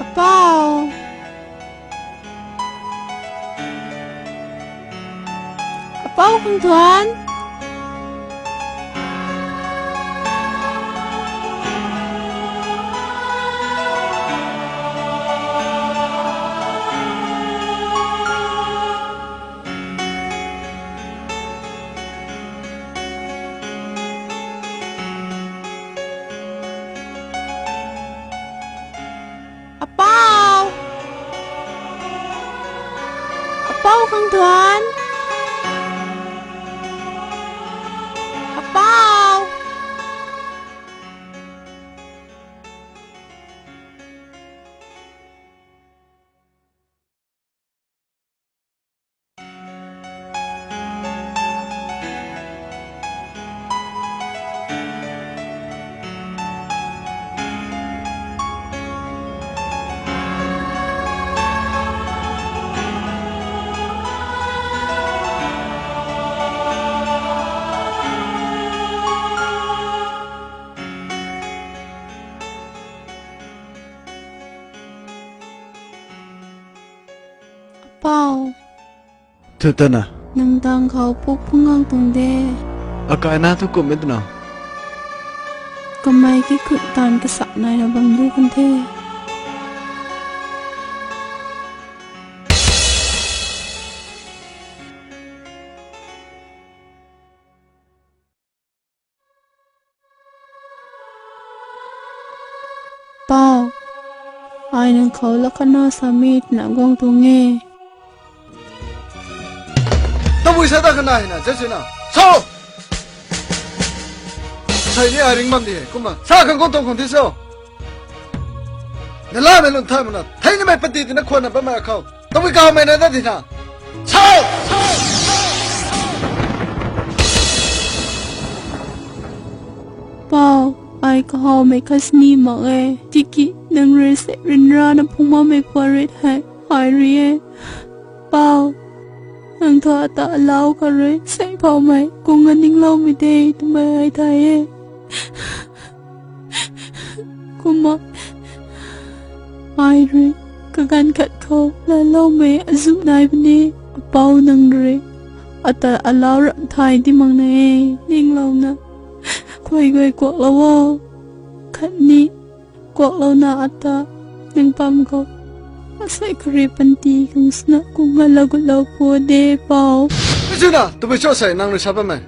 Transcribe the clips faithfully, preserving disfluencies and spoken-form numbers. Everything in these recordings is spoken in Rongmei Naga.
Apou. Apou Khangthuan. Apou! Apou Khangthuan! Apou! Apou. Thu tana. Nang tang khou puk phung ngang tuang de. Akai na thu kum e twna. Kamei ki khut tan kasak nai na bam du kan the. Apou, ai nang khou lak khatna sa mi twna guang tuang e. Tabui sa ta kana hei na, Jachina. Sa! Thei ni ai ring bam di hei, kumna. Sa khang guang tuang khang thi so. Na lamei lun thay mana, thei nimei pati tina khwan na bammei akhou. Tabui kahawmei na da di na. Sa! Apou, ai kahawmei khat sini mak e, tiki nang rui sei ryanrana phungbammei puat rit hei, ai rui e. Apou, nang thu ata alau kha rui, sei phoumei, kung nganingloumei de, twmei ai thay e. Kumna, ai rui, kaganv khat khou, laloumei azu nai puni, Apou nang rui, ata alau ram thay di mak na e, ninglouna, khuay guay kuaklou o, khatni, kuaklouna ata, nang pam khou, asei kari panty khang swna kung ngalou gutlou pu de Apou. Jachina, tabui cho sei nang rui sa bammei.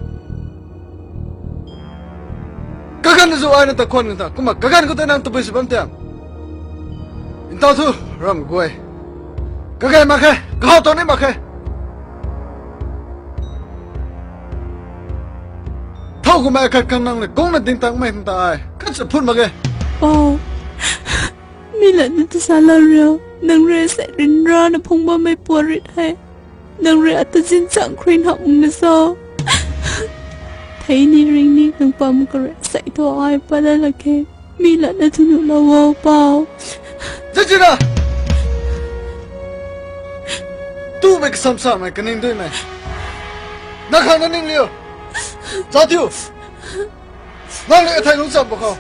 Kaganv zu ai na ta khwan ta, kumna kaganv khou tei nang tabui sw bam tiam. Ntau thu, ram guay. Kaganv mak khe, kahaw tuang ni mak khe. Thow kumna khat khang nang le kungna ding tangmei hang ta ai. Khat sa phun mak ge. Apou. Mi latna ta sa lou riu. Nang rui sei ryanrana phungbammei puat rit hei. Nang rui ata zinchang khrui hak na so. Thei ni ring ni nang pam kha rui sei thu ai pat da lak khe. Mi latna thu nuhlou o Apou. Jachina! Tumei kasam samei kaningduimei. Na khang na ningliu. Zauc thiu. Nang ni athei lungcham bo khou.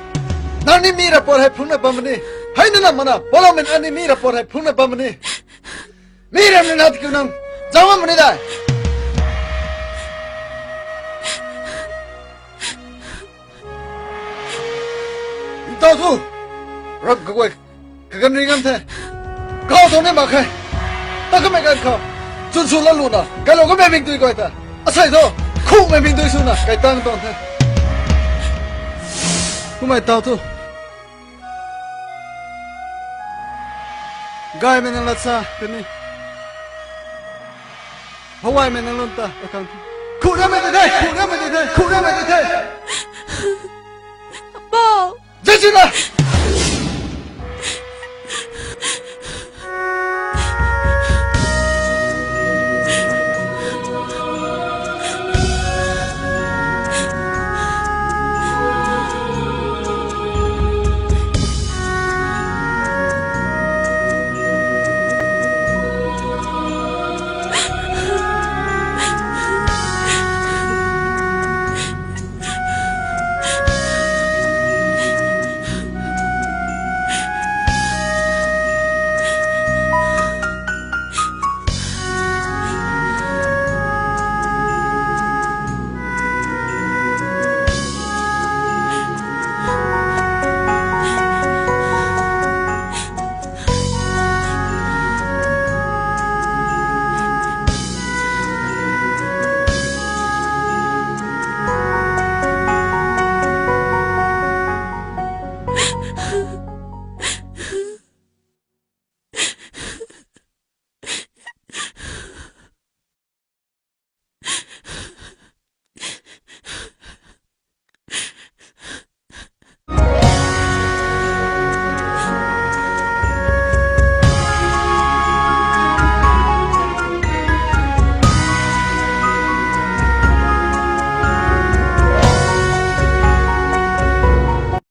Nang ni mi rapport hei phungna bam ni. Hei na nam mana, poloumei nang ni mi rapport hei phungna bam ni. Mi ram ni na tikiu nang. Zauc ngam ni dai. Ntau thu. Ram kaguay. Kaganv ring ngam the. Kahaw tuang ni mak khe. Ta kamei ganv khou. Chwn sw laluna. Kailou kamei mingtui guay ta. Asei thu. Khumei mingtui swna. Kai tang tuang the. Kumna ntau thu. Gaymei nang lat sa, kani. Hawaimei nang lun ta, akang. Khurammei tei the, khurammei tei the, khurammei tei the. Apou! Jachina!